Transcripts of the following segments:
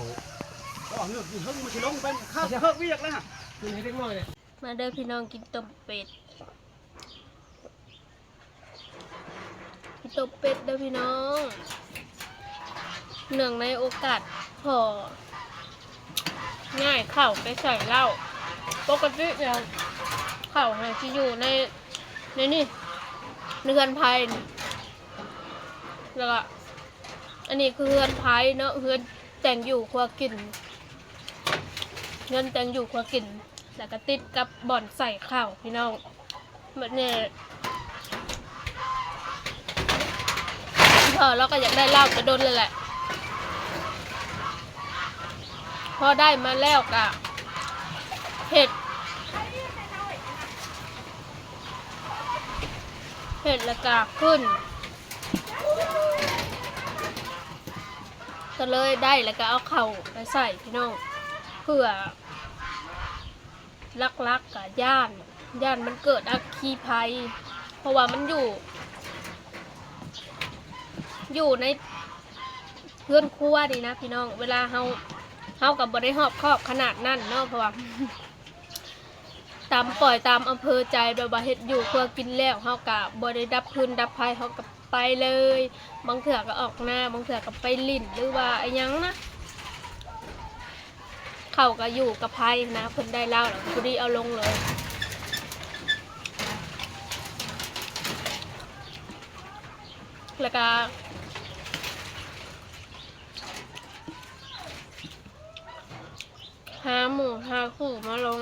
າ ເອົາເຮືອກຢູ່ເທິງ ມັນຊິລົງໄປ ມັນຊິເຮີກວຽກແລ້ວ ມັນໃຫ້ເດັກນ້ອຍເດ້. ມາເດີພີ່ນ້ອງ ກິນຕົ້ມເປັດ ກິນຕົ້ມເປັດເດີພີ່ນ້ອງ ເນື່ອງໃນໂອກາດພໍ່ຍ້າຍເຂົ້າໄປໃສ່ເລົ້າ. ປົກກະຕິແລ້ວເຂົ້າຫັ້ນຊິຢູ່ໃນ ໃນນີ້ ໃນເຮືອນໃຜນີ້ ແລ້ວກະ ອັນນີ້ຄືເຮືອນໃຜເນາະ ເຮືອນແຕ່ງຢູ່ຄົວກິນ ເຮືອນແຕ່ງຢູ່ຄົວກິນ ແລ້ວກະຕິດກັບບ່ອນໃສ່ເຂົ້າພີ່ນ້ອງ. ບັດນີ້ ເອີ ເຮົາກໍຢາກໄດ້ເຫຼົ້າແຕ່ດົນແລ້ວແຫຼະ ພໍໄດ້ມາແລ້ວກໍເຮັດ ເຮັດແລ້ວກໍຂຶ້ນ ກໍເລີຍໄດ້ ແລ້ວກໍເອົາເຂົ້າໄປໃສ່ພີ່ນ້ອງ ເພື່ອ ຫຼັກໆກະຢ້ານ ຢ້ານມັນເກີດອັກຄີໄພ ເພາະວ່າມັນຢູ່ ຢູ່ໃນເຮືອນຄົວນີ້ນະພີ່ນ້ອງ ເວລາເຮົາ ເຮົາກໍບໍ່ໄດ້ຮອບຄອບຂະໜາດນັ້ນເນາະ ເພາະວ່າຕາມປ່ອຍຕາມອຳເພີໃຈ ແບບວ່າເຮັດຢູ່ຄົວກິນແລ້ວ ເຮົາກໍບໍ່ໄດ້ດັບຟືນດັບໄຟ ເຮົາກໍໄປເລີຍ ບາງເທື່ອກໍອອກນາ ບາງເທື່ອກໍໄປຫຼິ້ນ ຫຼືວ່າອີ່ຫຍັງນະ ເຂົາກໍຢູ່ກັບໄພນະ ເພິ່ນໄດ້ເຫຼົ້າແລ້ວ ພໍດີເອົາລົງເລີຍ ແລ້ວກໍຫາໝູຫາຄູ່ມາລົງ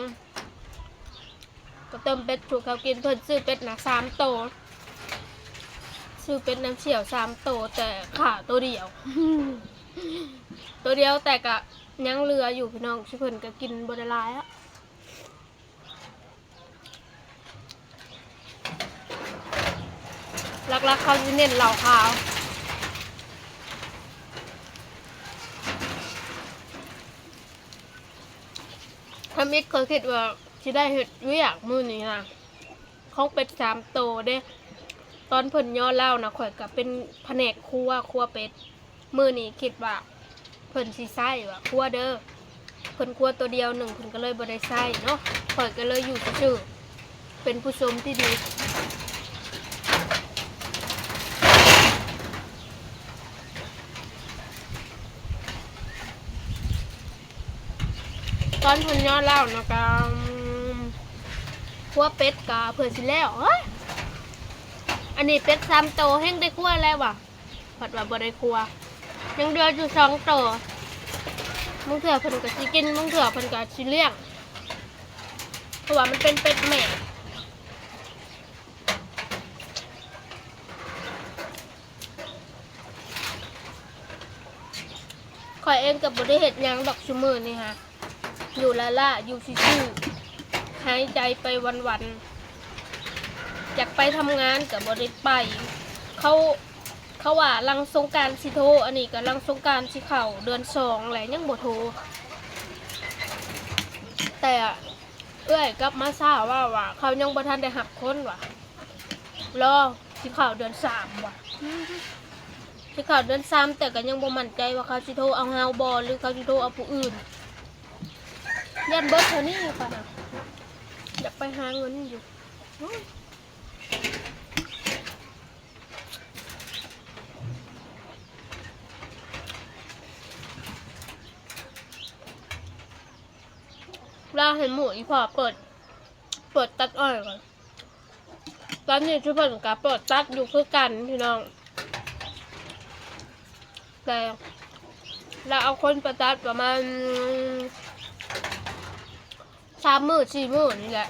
ກໍຕົ້ມເປັດສູ່ເຂົາກິນ ເພິ່ນຊື້ເປັດນະສາມໂຕ ຊື້ເປັດນຳສ່ຽວສາມໂຕ ແຕ່ຂ້າໂຕດຽວ ໂຕດຽວ ແຕ່ກະຍັງເຫຼືອຢູ່ພີ່ນ້ອງ ຊຸມເພິ່ນກະກິນບໍ່ໄດ້ຫຼາຍອະ ຫຼັກໆເຂົາຊິເນັ້ນເຫຼົ້າຂາວ ທຳອິດຂ້ອຍຄິດວ່າຊິໄດ້ເຮັດວຽກມື້ນີ້ນະ ຂອງເປັດສາມໂຕເດ້ ຕອນເພິ່ນຍໍເຫຼົ້ານະ ຂ້ອຍກະເປັນພະແນກຄົວ ຄົວເປັດ ມື້ນີ້ຄິດວ່າເພິ່ນຊິໃຊ້ວ່າຄົວເດີ ເພິ່ນຄົວໂຕດຽວໜຶ່ງ ເພິ່ນກໍເລີຍບໍ່ໄດ້ໃຊ້ເນາະ ຂ້ອຍກໍເລີຍຢູ່ຊື່ໆ ເປັນຜູ້ຊົມທີ່ດີ. ຕອນເພິ່ນຍໍເຫຼົ້ານະ ກະ ອືມ ຄົວເປັດກະເພິ່ນຊິແລ້ວ ເອີຍ ອັນນີ້ເປັດສາມໂຕແຮ່ງໄດ້ຄົວແລ້ວຫວາ ພັດວ່າບໍ່ໄດ້ຄົວ ຍັງເຫຼືອຢູ່ສອງໂຕ ບາງເທື່ອເພິ່ນກໍຊິກິນ ບາງເທື່ອເພິ່ນກໍຊິລ້ຽງ ເພາະວ່າມັນເປັນເປັດແມ່. ຂ້ອຍເອງກໍບໍ່ໄດ້ເຮັດຫຍັງດອກຊຸມື້ນີ້ຫາ ຢູ່ລ້າໆ ຢູ່ຊື່ໆ ຫາຍໃຈໄປວັນໆ ຢາກໄປທຳງານກໍບໍ່ໄດ້ໄປ ເຂົາ ເຂົາວ່າຫຼັງສົງການຊິໂທ ອັນນີ້ກໍຫຼັງສົງການຊິເຂົ້າເດືອນສອງແລ້ວ ຍັງບໍ່ໂທ ແຕ່ ເອື້ອຍກັບມາຊ້າວ່າ ວ່າເຂົາຍັງບໍ່ທັນໄດ້ຮັບຄົນວ່າ ລໍຊິເຂົ້າເດືອນສາມວ່າ ຊິເຂົ້າເດືອນສາມ ແຕ່ກໍຍັງບໍ່ໝັ້ນໃຈວ່າເຂົາຊິໂທເອົາເຮົາບໍ່ ຫຼືເຂົາຊິໂທເອົາຜູ້ອື່ນ ຢ້ານເບິດເທົ່ານີ້ຂ້ອຍນະ ຢາກໄປຫາເງິນຢູ່. ລາວເຫັນໝູ່ອີ່ພໍ່ເປີດ ເປີດຕັດອ້ອຍກ່ອນ ຕອນນີ້ຊຸເພິ່ນກະເປີດຕັດຢູ່ຄືກັນພີ່ນ້ອງ ແຕ່ລາວເອົາຄົນໄປຕັດປະມານສາມມື້ສີ່ມື້ນີ້ແຫຼະ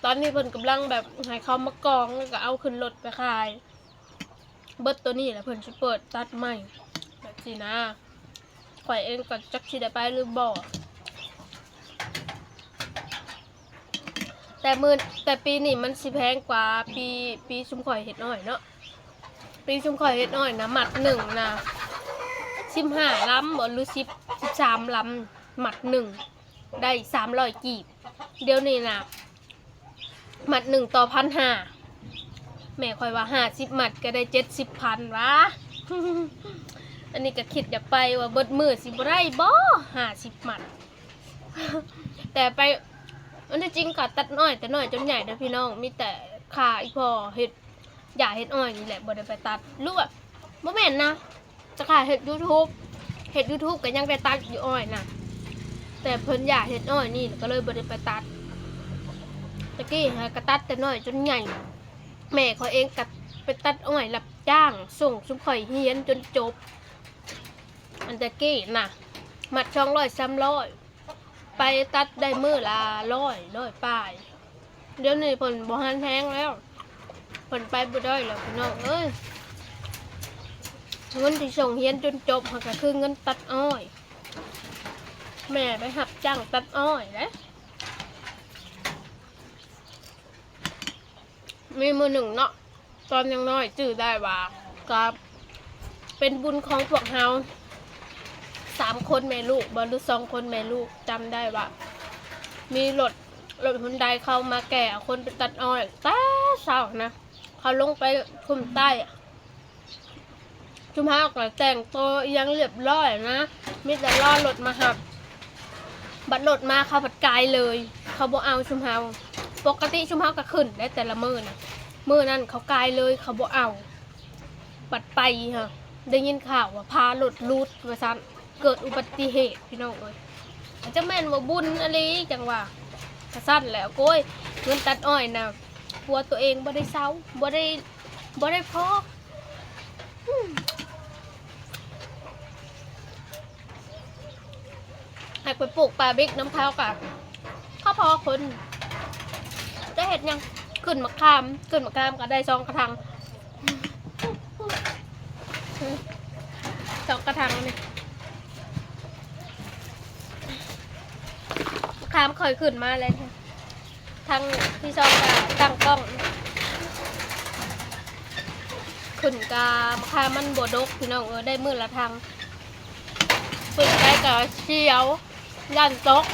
ຕອນນີ້ເພິ່ນກຳລັງແບບໃຫ້ເຂົາມາກອງ ແລ້ວກະເອົາຂຶ້ນລົດໄປຂາຍ. ເບິດໂຕນີ້ແຫຼະ ເພິ່ນຊິເປີດຕັດໃໝ່ແບບຊີ້ນາ ຂ້ອຍເອງກໍຈັກຊິໄດ້ໄປຫຼືບໍ່ ແຕ່ມື້ ແຕ່ປີນີ້ມັນຊິແພງກວ່າປີ ປີຊຸມຂ້ອຍເຮັດອ້ອຍເນາະ ປີຊຸມຂ້ອຍເຮັດອ້ອຍນະ ມັດໜຶ່ງນະ ສິບຫ້າລຳບໍ ຫຼື ສິບ ສິບສາມລຳ ມັດໜຶ່ງ ໄດ້ສາມຮ້ອຍກີບ ດຽວນີ້ນະ ມັດໜຶ່ງຕໍ່ພັນຫ້າ ແມ່ຂ້ອຍວ່າຫ້າສິບມັດກໍໄດ້ເຈັດສິບພັນຫວາ ອັນນີ້ກໍຄິດຢາກໄປວ່າເບິດມື້ຊິບໍ່ໄດ້ບໍ່ຫ້າສິບມັດ ແຕ່ໄປ ອັນທີ່ຈິງກໍຕັດອ້ອຍແຕ່ນ້ອຍຈົນໃຫຍ່ເດີພີ່ນ້ອງ ມີແຕ່ຂ້າອີ່ພໍ່ເຮັດຢາເຮັດອ້ອຍນີ້ແຫຼະບໍ່ໄດ້ໄປຕັດ ຫຼືວ່າບໍ່ແມ່ນນະ ແຕ່ຂ້າເຮັດຢູທູບ ເຮັດຢູທູບກໍຍັງໄດ້ຕັດຢູ່ອ້ອຍນະ ແຕ່ເພິ່ນຢາເຮັດອ້ອຍນີ້ກໍເລີຍບໍ່ໄດ້ໄປຕັດ ຕະກີ້ຫາກໍຕັດແຕ່ນ້ອຍຈົນໃຫຍ່ ແມ່ຂ້ອຍເອງກໍໄປຕັດອ້ອຍຮັບຈ້າງ ສົ່ງຊຸມຂ້ອຍຮຽນຈົນຈົບ ອັນຕະກີ້ນະ ມັດສອງຮ້ອຍ ສາມຮ້ອຍ ໄປຕັດໄດ້ມື້ລະຮ້ອຍ ຮ້ອຍປາຍ ດຽວນີ້ເພິ່ນບໍ່ຫັນແຮງແລ້ວ ເພິ່ນໄປບໍ່ໄດ້ແລ້ວພີ່ນ້ອງເອີຍ. ເງິນທີ່ສົ່ງຮຽນຈົນຈົບຫັ້ນກໍຄືເງິນຕັດອ້ອຍ ແມ່ໄປຮັບຈ້າງຕັດອ້ອຍເດ້. ມີມື້ໜຶ່ງເນາະ ຕອນຍັງນ້ອຍຈື່ໄດ້ວ່າ ກໍເປັນບຸນຂອງພວກເຮົາສາມຄົນແມ່ລູກບໍ ຫຼືສອງຄົນແມ່ລູກ ຈຳໄດ້ວ່າ ມີລົດ ລົດຮຸນໄດເຂົ້າມາແກ່ເອົາຄົນໄປຕັດອ້ອຍແຕ່ເຊົ້ານະ ເຂົາລົງໄປພຸ້ນໃຕ້ ຊຸມເຮົາກໍແຕ່ງໂຕອີ່ຫຍັງລຽບລ້ອຍນະ ມີແຕ່ລໍລົດມາຮັບ ບັດລົດມາເຂົາພັດກາຍເລີຍ ເຂົາບໍ່ເອົາຊຸມເຮົາ. ປົກກະຕິຊຸມເຮົາກໍຂຶ້ນໄດ້ແຕ່ລະມື້ນະ ມື້ນັ້ນເຂົາກາຍເລີຍ ເຂົາບໍ່ເອົາ. ບັດໄປຫັ້ນ ໄດ້ຍິນຂ່າວວ່າພາລົດຫຼຸດວ່າຊັ້ນ ເກີດອຸບັດຕິເຫດພີ່ນ້ອງເອີຍ. ຈະແມ່ນວ່າບຸນອີ່ຫຼີຈັ່ງວ່າ ກະຊັ້ນແຫຼະ. ໂອ້ຍ ເງິນຕັດອ້ອຍນະ ຜົວຕົວເອງບໍ່ໄດ້ເຊົາ ບໍ່ໄດ້ ບໍ່ໄດ້ພໍ. ອືມ ໃຫ້ໄປປູກປາບິກນຳເຂົາກະ ເຂົາພໍຄົນ ຈະເຮັດຫຍັງ? ຂຶ້ນໝາກຂາມ ຂຶ້ນໝາກຂາມກະໄດ້ສອງກະຖາງ ສອງກະຖາງນີ້ ໝາກຂາມຂ້ອຍຂຶ້ນມາແລ້ວ. ທັງທີ່ສອງກະຕັ້ງກ້ອງ ຂຶ້ນກະ ມະຂາມມັນບໍ່ດົກພີ່ນ້ອງເອີຍ ໄດ້ມື້ລະຖັງ. ຂຶ້ນໄປກະສຽວ ຢ້ານຕົກ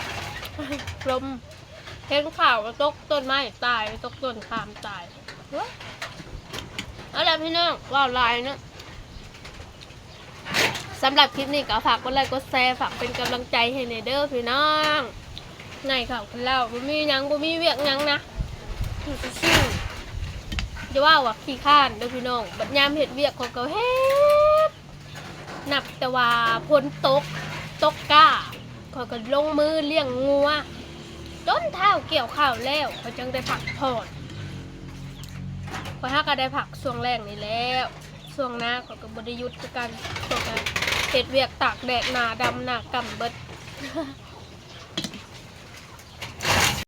ລົມ ເຫັນຂ່າວວ່າຕົກຕົ້ນໄມ້ຕາຍ ຕົກຕົ້ນຂາມຕາຍ. ເອົາລະພີ່ນ້ອງ ເວົ້າຫຼາຍເນາະ. ສຳລັບຄລິບນີ້ກໍຝາກກົດໄລກົດແຊ ຝາກເປັນກຳລັງໃຈໃຫ້ແດ່ເດີພີ່ນ້ອງ. ໄງເຂົ້າກິນເຫຼົ້າ ບໍ່ມີຫຍັງ ບໍ່ມີວຽກຫຍັງນະ ຢູ່ຊື່ໆ. ຢ່າວ່າວ່າຂີ້ຄ້ານເດີພີ່ນ້ອງ ບັດຍາມເຮັດວຽກຂ້ອຍກໍເຮັດ ນັບແຕ່ວ່າຝົນຕົກ ຕົກກ້າ ຂ້ອຍກໍລົງມືລ້ຽງງົວ ຈົນທ້າວກ່ຽວເຂົ້າແລ້ວ ຂ້ອຍຈັ່ງໄດ້ພັກຜ່ອນ. ຂ້ອຍຫາກໍໄດ້ພັກຊ່ວງແລງນີ້ແຫຼະ ຊ່ວງນາຂ້ອຍກໍບໍ່ໄດ້ຢຸດຄືກັນ ຂ້ອຍກໍເຮັດວຽກຕາກແດດ ໜ້າດຳໜ້າກ້ຳເບິດ.